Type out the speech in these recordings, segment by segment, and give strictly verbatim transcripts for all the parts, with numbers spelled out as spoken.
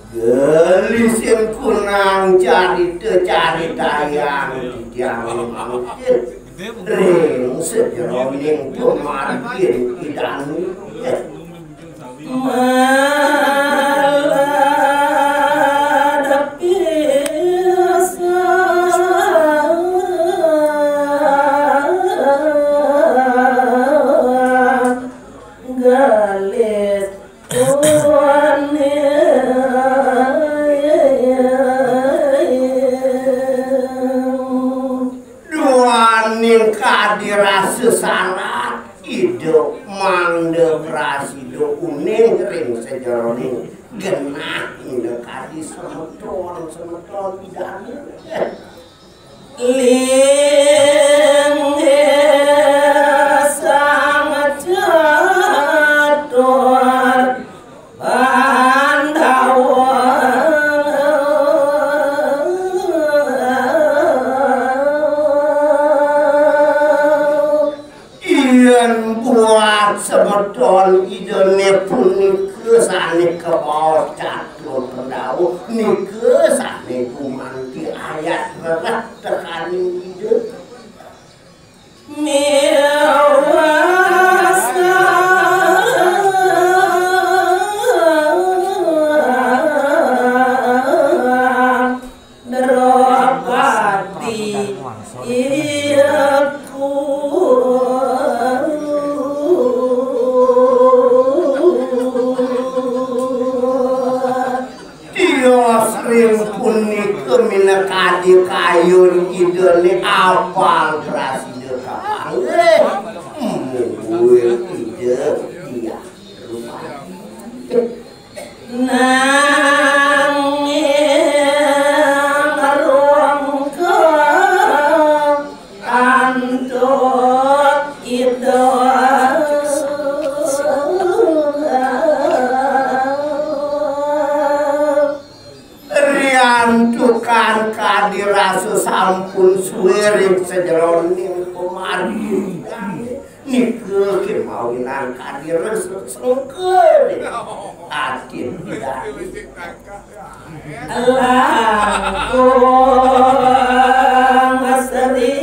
Gelisin kunang carita-carita yang didiang mangkin ring sajeroning pamargin Ida Ané. Galis Duaning kadi rasa sarat, Ida mangda prasida uning ring sajeroning genah Ida kadi semeton-semeton Ida Ané. Linggih Sang Catur Pandawa. Yén buat semeton Ida Ané punika sané kabaos catur Pandawa, nika sané gumanti ayat rereh tekaning Ida. Miwah Sang Drupadi iku. Tios ring punika minakadi kayun Ida Ané apal prasida kapanggih. Mungguing Ida Hyang Drupadi. Nanging rungkut antuk Ida. Riantukan kadi rasa sampun sué ring sajeroning pamargin Ida Ané, nika kémawinan kadi rasa sengkala ring atin Ida Ané. Langkung Sri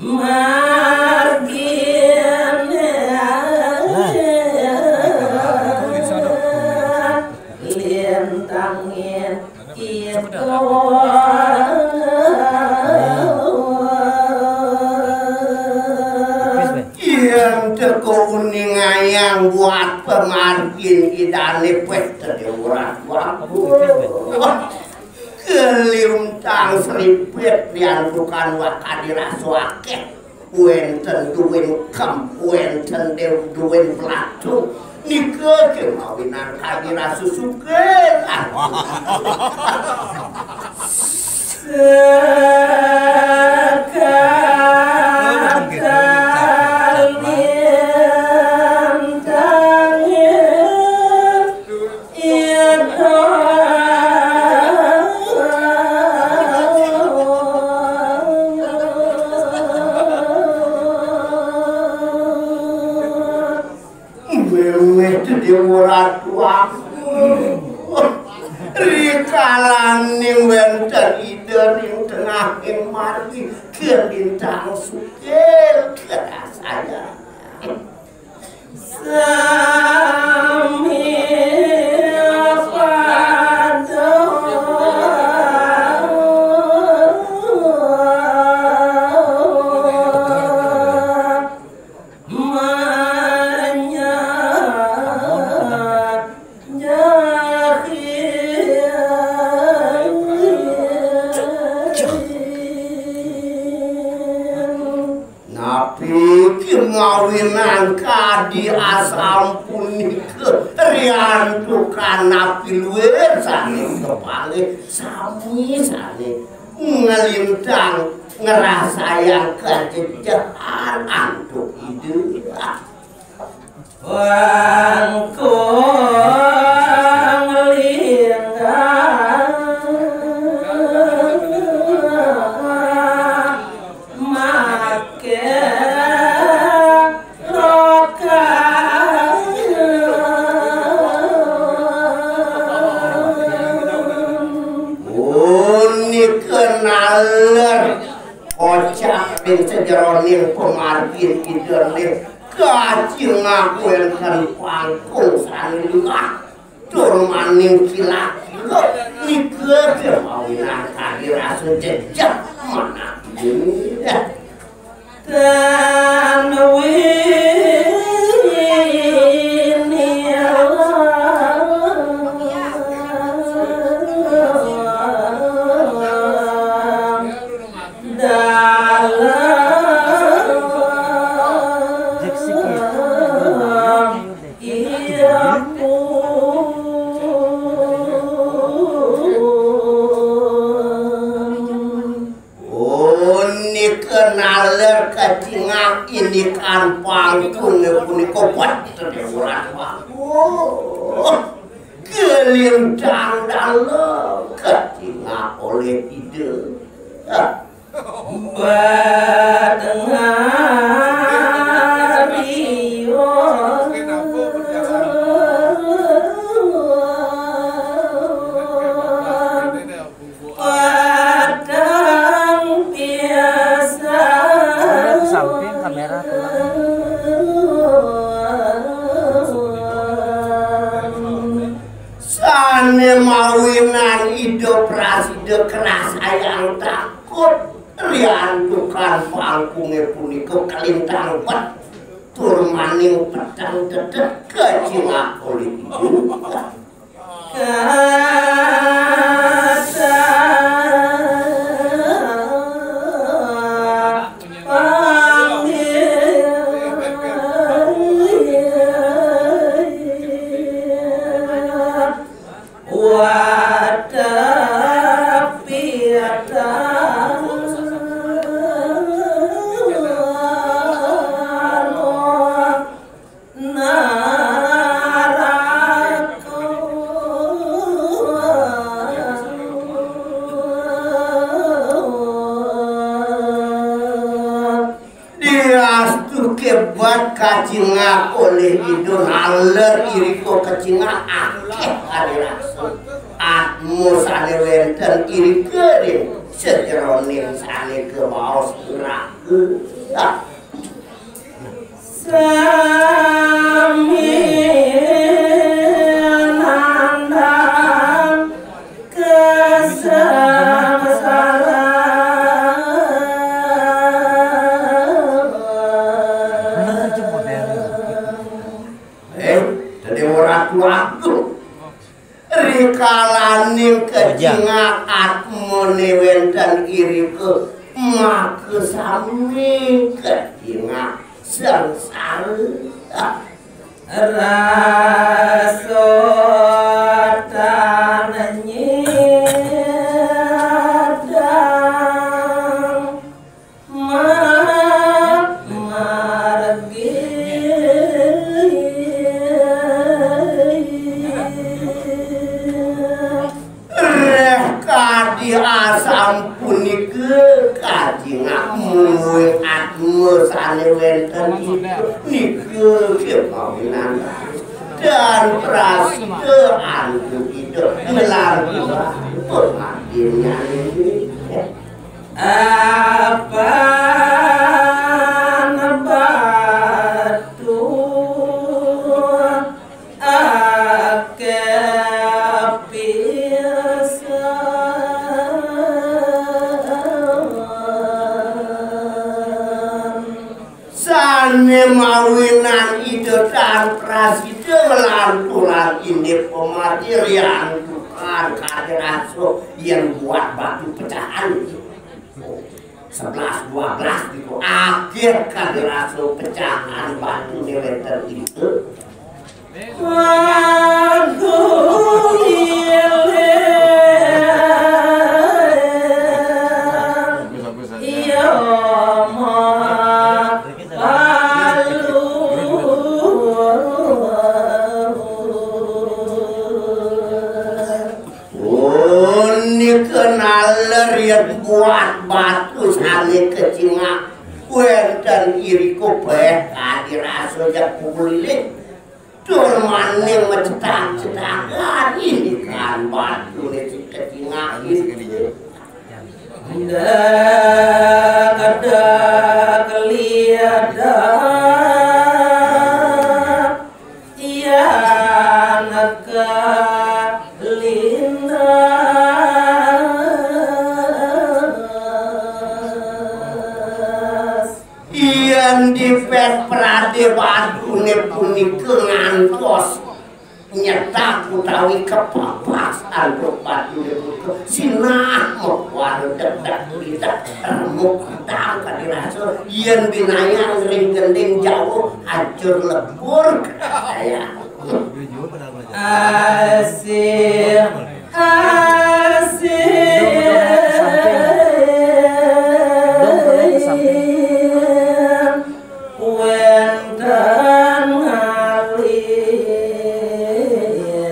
Margine. Nah. Lintangin kita. Yén teka uningayang buat pamargin Idané, péh tedé urat waktu. Kaliuntang sripit riantukan wakadi rasa akéh. Wénten duwin kem, wénten dew-, duwin platung. Nika kémawinan kadi rasa sugih. Sekakal lintangin. Mémé tedé Ratu Agung. Rikalaning wénten Ida ring tengahing margi, kalintang sugih karasayang. Sami pada manyat jahil. Nangka di asampun nika riantukan napi luir sané kekalih sami sané nglintang ngrasayang kajejehan antuk Ida. Wangkung linggang maké lokal. Punika naler kocap ring sajeroning pamargin Ida ring kacingak wénten pangkung sané lengah tur maning kila-kila, nika kemawinan kadi rasa jejeh manah Ida. Tan wini dalam Iya pun. Punika naler kacingak indikan pangkungé punika, pat tedemuran pangkung. Kalintang dalem kacingak olih Ida. Batengah riwang. Padang pisan. Ke samping kamera tuh. Sané mawinan Ida prasida krasayang takut, riantukan pangkungé punika kalintang bet tur maning peteng tetet kacingak olih Ida. Kata panggil Watapiatan. Diastu kebat kacingak olih Ida, naler irika kacingak akéh ari rasa. Atma sané wénten irika ring sajeroning sané kabaos neraka. Sami nandang kasangsaran. Bener aja model. Eh, jadi orang tua aku. Rikalaning kacingak atmané wénten irika, maka sami kacingak sangsara. Rasa tan nyidang ma-, margi. Réh kadi asapunika kacingak mungguing atma sané wénten nika, nika kemawinan tan prasida antuk Ida nglanturang pangabdinnyané. Apan batu akéh pisan. Sané mawinan Ida tan prasida nglanturang indik pamargi riantukan kadi rasa yén buat batu pecahan. Sebelas dua belas gitu. Akhir kali rasul pecahan batu di meter itu. Iya, Mak. Uni kenal yen buat batu sane kecingak. Wenten iriko beh kadi rasul jak kulilik. Tur maning macetak-cetakan ini kan batu ne si kecingak ini. Ndak ada kelihatan. Iya, neka lintas. Yen dipet prade badune punika ngantos nyetak utawi kepapas antuk badune punika, sinah mekuar dedak-dedak remuk entang kadi rasa yen binayang ring gending jauh hancur lebur. Kaya. Asih, asih. Wenten ngalih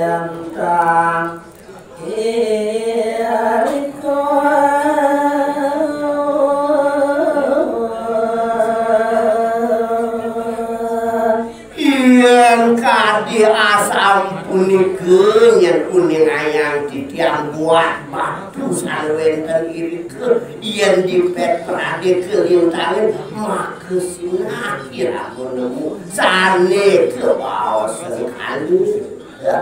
entang. Yen kadi asapunika nyen uningayang titiang buat batu sane wenten irika, yen dipet prade kalintangin, maka sinah iraga nemu sane kabaosan kalih. Ya.